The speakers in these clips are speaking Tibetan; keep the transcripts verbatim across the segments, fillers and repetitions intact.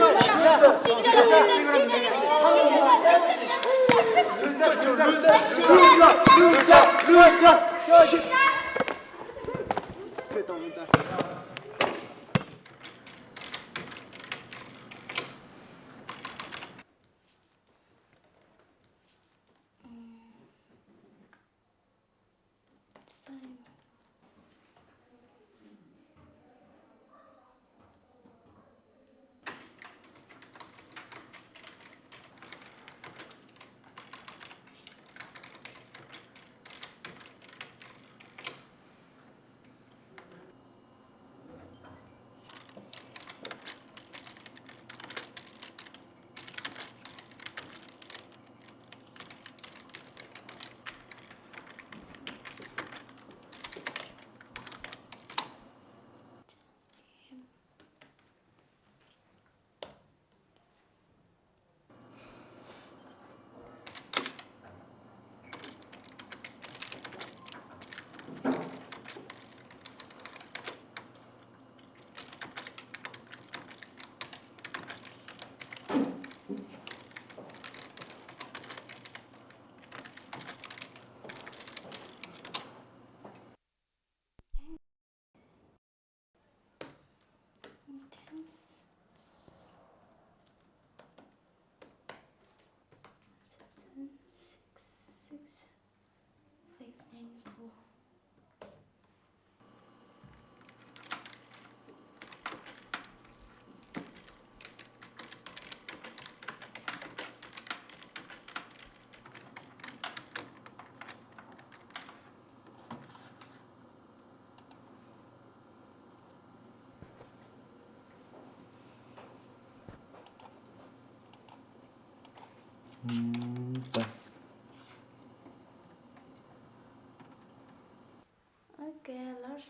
Ten, six, six, five, nine, four. ད། Okay, let's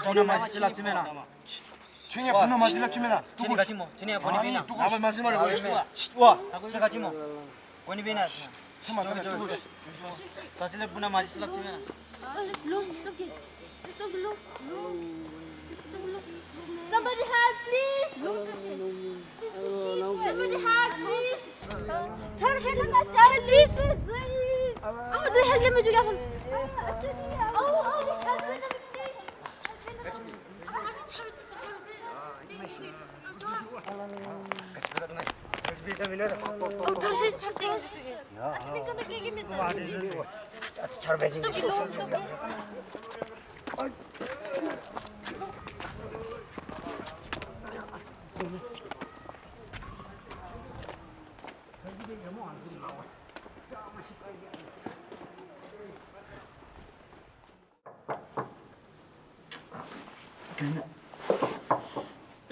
ལ་ཇོ་ན་མ་ཤི་ལ་ཅི་མེད་ན། ཁྱོད་ཉིད་བུ་ན་མ་ཤི་ལ་ཅི་མེད་ན། ཁྱོད་ནི་ག་ཅི་མོ། ཁྱོད་ནི་གོ་ནི་བེ་ན། ང་བ་མ་ཤི་མ་རེད་གོ་ནི་བེ་ན། ཁྱོད་ག་ཅི་མོ། གོ་ནི་བེ་ན། ཚེ་མ་ཐག་ཏུ་ད་ཅི་ལ་བུ་ན་མ་ཤི་ལ་ཅི་མེད་ན། Somebody help, please. Somebody help, please. Try to help me, please. Oh, do help me, you. Oh, oh, help me, please. Oh, try to help me.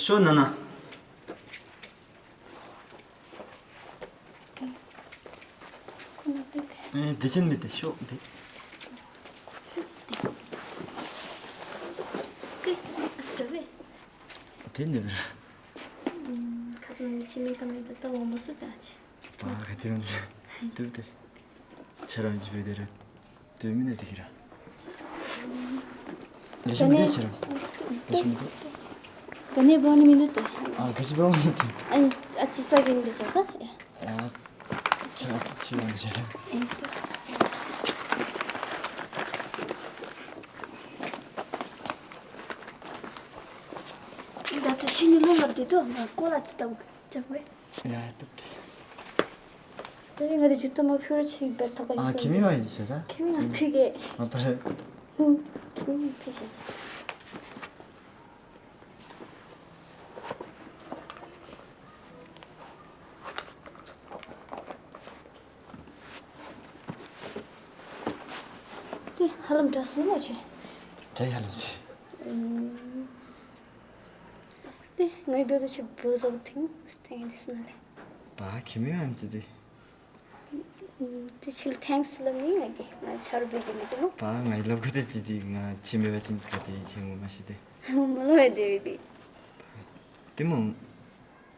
ཤོ་ན་ན། ཨེ་དེ་ཅན་མི་དེ་ཤོ་དེ། དེ་ནི། ཁ་སང་ཆི་མེད་ཀ་མེད་དུ་ཏང་འོ་མོ་སུ་ད་ཆེ། ད་ག་དེ་རང་དུ་དེ། ཁྱེད་རང་གི་བེ་དེ་རེད། དུ་མི་ནས་དེ་གི་ར། ལེ་ཤ་མི་དེ་ཁྱེད་རང་། ལེ་ཤ་མི་དེ། ད་ནས་བོ་ནི་མི་འདུག་ཏེ། ཨ་ག་ཞིག་བོ་མི་དེ། ཨ་ཨ་ཙི་ཙ་གི་འདི་ས་ད། ཨ་ཆ་ཨ་ཙི་ཆི་བ་མི་བྱེད་ར། ད་ཚོ་ཆི་ནི་ལོ་ལོ་དེ་དོ་ང་ཀོ་ལ་ཙི་ད་བུ་ཅབ་བེ། ཡ་ཏུབ་ཏེ། དེ་རིང་ང་དེ་ཇུ་ཏོ་མ་ཕུར་ཆིག་བེར་ཐོག་ག་ཨ་ཡིན་ཁྱི་མི་མ་ཡིན་ཟེར་ད། ཁྱི་མི་མ་ཕི་གེ། ཨ་པ་རེད། ཁྱི་མི་མ་ཕི་ཟེར། ཧ་ལམ་འདྲ་སོང་ལ་ཆེ། འདྲ་ཡ་ལམ་ཆེ། ཨུམ། དེ་ངའི་བོད་དུ་ཆེ་བོད་ཟོག་ཐིང་ཐིང་དེ་སུ་ན་ལེ། པ་ཁྱི་མི་ཨམ་ཅི་དེ། ཨུམ། དེ་ཆེ་ལ་ཐེངས་ལ་མི་ང་གི་ང་ཆར་བེ་ཅི་མི་དེ་ནོ། པ་ངའི་ལབ་གོ་དེ་དེ་དེ་ང་ཆི་མེ་བ་ཅིན་ག་དེ་ཁྱི་མོ་མ་ཤི་དེ། མ་ལོ་བེ་དེ་བེ་དེ། དེ་མོ།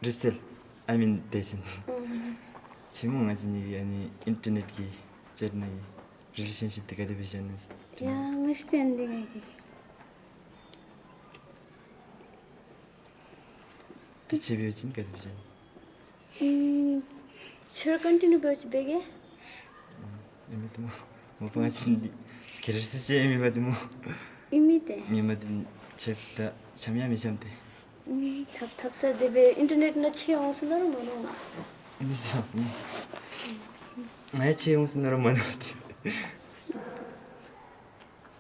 རིབ་སེལ། I mean དེ་བཞིན། ཨུམ། ཆི་མོ་ང་ཅི་ནི་ཨ་ནི་ཨིན་ཊར་ནེཊ་གི་ཅེར་ན་ཡི་རི་ལེ་ཤན་ཤིབ་དེ་ག་དེ་བེ་ཤན་ནི། ཡ་མི་ཤི་དེ་འདི་ང་གི། དེ་ཆེ་བའི་ཅིན་ག་དེ་བྱས། ཨུམ། ཆོས་ཀོན་ཊི་ནིའུ་བྱས་པས་གེ། ཨེ་མི་དེ་མོ། མོ་པང་ཅིན་འདི། གེ་རེ་སི་ཅེ་ཨེ་མི་མ་དེ་མོ། ཨེ་མི་དེ། ངས་མ་དེ་ཆེབ་ད་ཆམ་ཡ་མི་ཆམ་དེ། ཨུམ། ཐབ་ཐབ་ས་དེ་བས་ཨིན་ཊར་ནེཊ་ན་ཆེ་འོང་སུ་ནོར་མ་ནོ་ང་། ཨེ་མི་དེ། ང་ཡ་ཆེ་འོང་སུ་ནོར་མ་ནོ་དེ།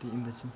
དེ་ཡིན་པ་ཅིན།